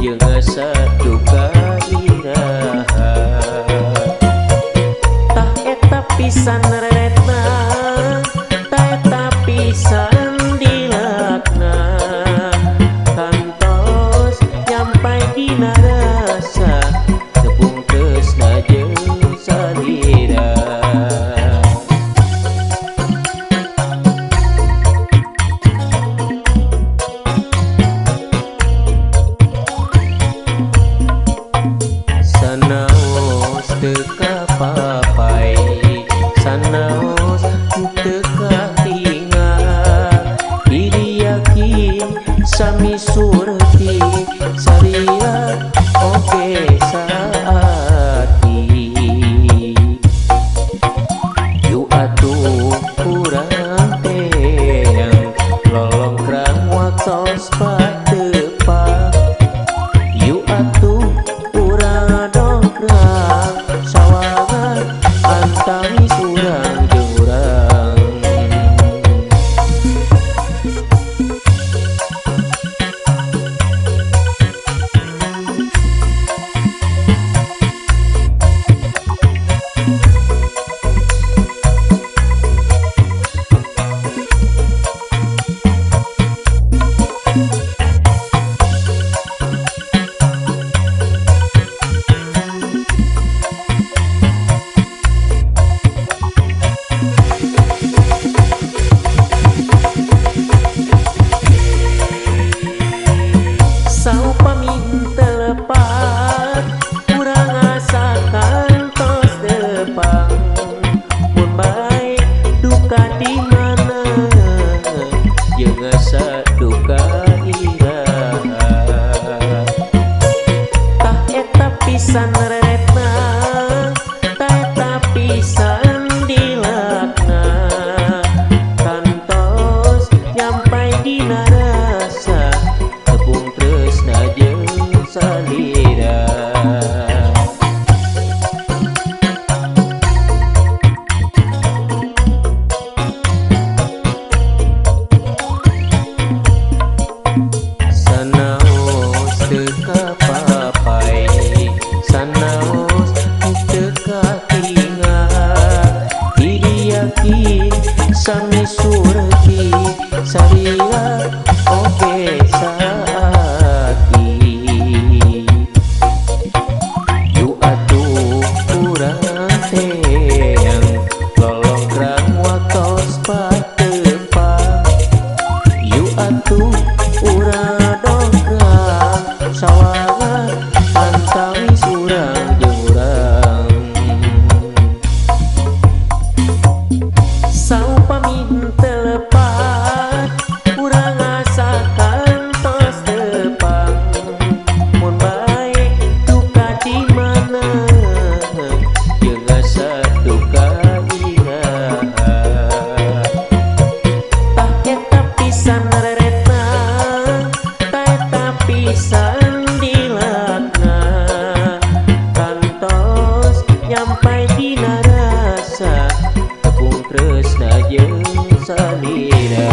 jeung asa duka iraha. Tah eta pisan reretna, tah eta pisan dilakna, kantos nyampai dina rasa tepung tresna jeung salira. Sanaos teu kapapai, sanaos teu katingal, diri yakin sami surti salira oge saati. Yu atuh urang teang lolongkrang waktos patepang, yu atuh urang dongkrang sawangan antawis urang jeung urang. Saupami teu lepat urang asa kantos depang, mun bae duka di mana jeung asa duka iraha. Tah eta pisan reretna, tah eta pisan dilakna, kantos nyampai dina rasa tepung tresna jeung salira. Sanaos teu kapapai, sanaos teu katingal, diri yakin sami surti salira oge saati. Yu atuh urang teang lolongkrang waktos patepang, yu atuh urang dongkrang sawangan antawis urang jeung urang. Saupami teu lepat urang asa kantos tepang, mun bae duka di mana jeung asa duka iraha. Tah eta pisan reretna, tah eta pisan dilakna, kantos nyampai dina rasa tepung tresna jeung salira.